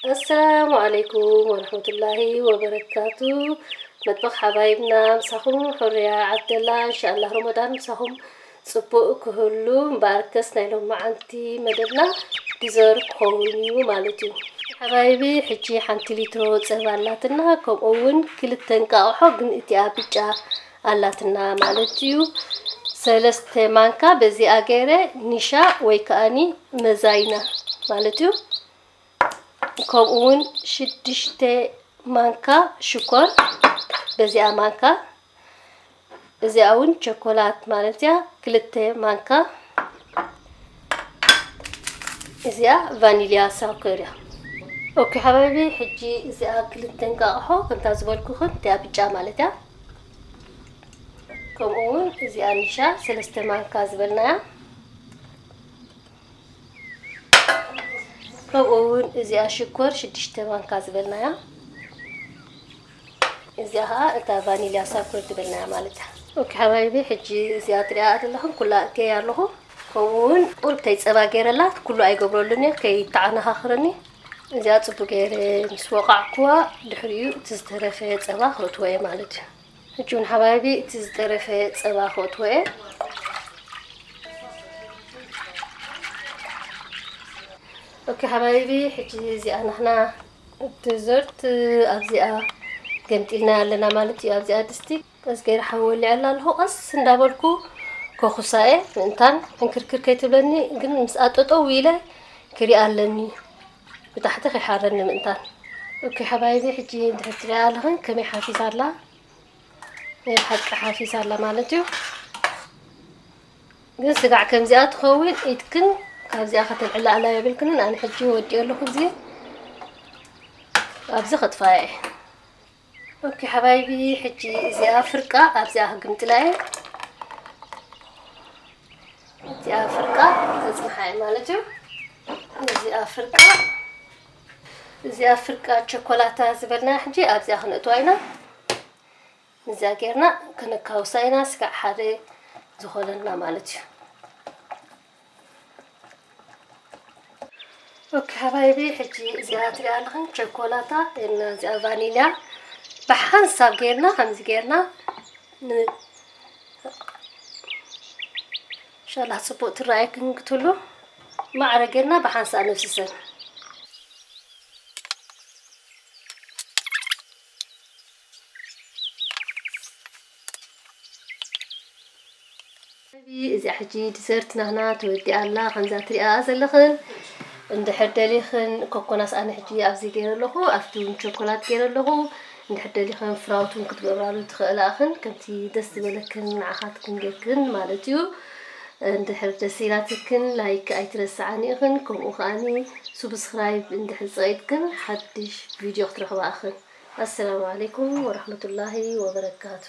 ኣሰላሙ ዓለይኩም ወረሕመቱላሂ ወበረካቱ። መጥበኽ ሓባይብና ምሳኹም፣ ሑርያ ዓብደላ። እንሻኣላህ ረመዳን ምሳኹም ጽቡቕ ክህሉ። እምበኣርከስ ናይ ሎማዓንቲ መደብና ዲዘርት ክኸውን እዩ ማለት እዩ። ሓባይቢ፣ ሕጂ ሓንቲ ሊትሮ ጸባ ኣላትና፣ ከምኡ እውን ክልተ እንቃቕሖ፣ ግን እቲኣ ብጫ ኣላትና ማለት እዩ። ሰለስተ ማንካ በዚኣ ገይረ ኒሻ ወይ ከኣኒ መዛይና ማለት እዩ። ከምኡ እውን ሽዱሽተ ማንካ ሽኮር በዚኣ ማንካ። እዚኣ እውን ቸኮላት ማለት እያ። ክልተ ማንካ። እዚኣ ቫኒልያ ሳኮር እያ። ኦኬ ሓባይቢ፣ ሕጂ እዚኣ ክልተ እንቃቕሖ ከምታ ዝበልኩኽን እቲኣ ብጫ ማለት እያ። ከምኡ እውን እዚኣ ኒሻ ሰለስተ ማንካ ዝበልናያ። ከምኡ እውን እዚኣ ሽኮር ሽዱሽተ ማንካ ዝበልናያ። እዚኣ ኸዓ እታ ቫኒልያ ሳኮር ዝበልናያ ማለት እያ። ኦኬ ሓባይቢ፣ ሕጂ እዚኣ ትሪኣ ዘለኹም ኩላ እትየ ኣለኹ። ከምኡ እውን ቁርብተይ ጸባ ገይረላ ኩሉ ኣይገብረሉን እየ ከይተዓነኻኽረኒ። እዚኣ ጽቡቅ ገይረ ምስ ወቃዕኩዋ ድሕሪኡ እቲ ዝተረፈ ጸባ ከእትዎ እየ ማለት እዩ። ሕጂ እውን ሓባይቢ እቲ ዝተረፈ ጸባ ከእትዎ እየ። ኦኬ ሓባይቢ፣ ሕጂ እዚኣ ናህና ዲዘርት ኣብዚኣ ገምጢልና ኣለና ማለት እዩ። ኣብዚኣ ድስቲ ቀስ ገይረ ሓዊ ወሊዐላ ኣለኹ። ቀስ እንዳበልኩ ከኹሳ እየ ምእንታን ዕንክርክር ከይትብለኒ፣ ግን ምስ ኣጠጠው ኢለ ክሪኣ ኣለኒ ብታሕቲ ከይሓረኒ ምእንታን። ኦኬ ሓባይቢ፣ ሕጂ እንድሕር ትሪኣ ኣለኽን ከመይ ሓፊሳ ኣላ፣ ናይ ብሓቂ ሓፊሳ ኣላ ማለት እዩ። ግን ስጋዕ ከምዚኣ ትኸውን ኢድክን ካብዚኣ ከተልዕላ ኣላ የብልክንን። ኣነ ሕጂ ወዲኦ ኣለኹ፣ እዚ ኣብዚ ከጥፋያ እየ። ኦኬ ሓባይቢ፣ ሕጂ እዚኣ ፍርቃ ኣብዚኣ ክግምጥላ እየ። እዚኣ ፍርቃ ተጽንሓ እየ ማለት እዩ። እዚኣ ፍርቃ፣ እዚኣ ፍርቃ ቸኮላታ ዝበልና ሕጂ ኣብዚኣ ክነእትዋ ኢና። እዚኣ ጌርና ከነካውሳ ኢና፣ ስጋዕ ሓደ ዝኾነና ማለት እዩ። ኦኬ ሓባይቢ፣ ሕጂ እዚኣ ትሪኣ ኣለኽን ቸኮላታ እና እዚኣ ቫኒልያ ብሓንሳብ ጌርና፣ ከምዚ ጌርና ን-፣ ኢንሻላህ ጽቡቅ ትረኣየክን ክትህሉ ማዕረ ጌርና ብሓንሳብ ነፍስሰን። እዚኣ ሕጂ ዲዘርት ናህና ተወዲኣ ኣላ። ከምዛ ትሪኣ ዘለኽን፣ እንድሕር ደሊኽን ኮኮናስ ኣነ ሕጂ ኣብዚ ገይረ ኣለኹ፣ ኣብቲ እውን ቸኮላት ገይረ ኣለኹ። እንድሕር ደሊኽን ፍራውት እውን ክትገብራሉ ትኽእላ እኽን፣ ከምቲ ደስ ዝበለክን ንዓኻትክን ጌርክን ማለት እዩ። እንድሕር ደስ ኢላትክን ላይክ ኣይትረስዓኒ እኽን፣ ከምኡ ከኣኒ ሱብስክራይብ እንድሕር ጸቒጥክን ሓድሽ ቪድዮ ክትረኽባ እኽን። ኣሰላሙ ዓለይኩም ወረሕመቱላሂ ወበረካቱ።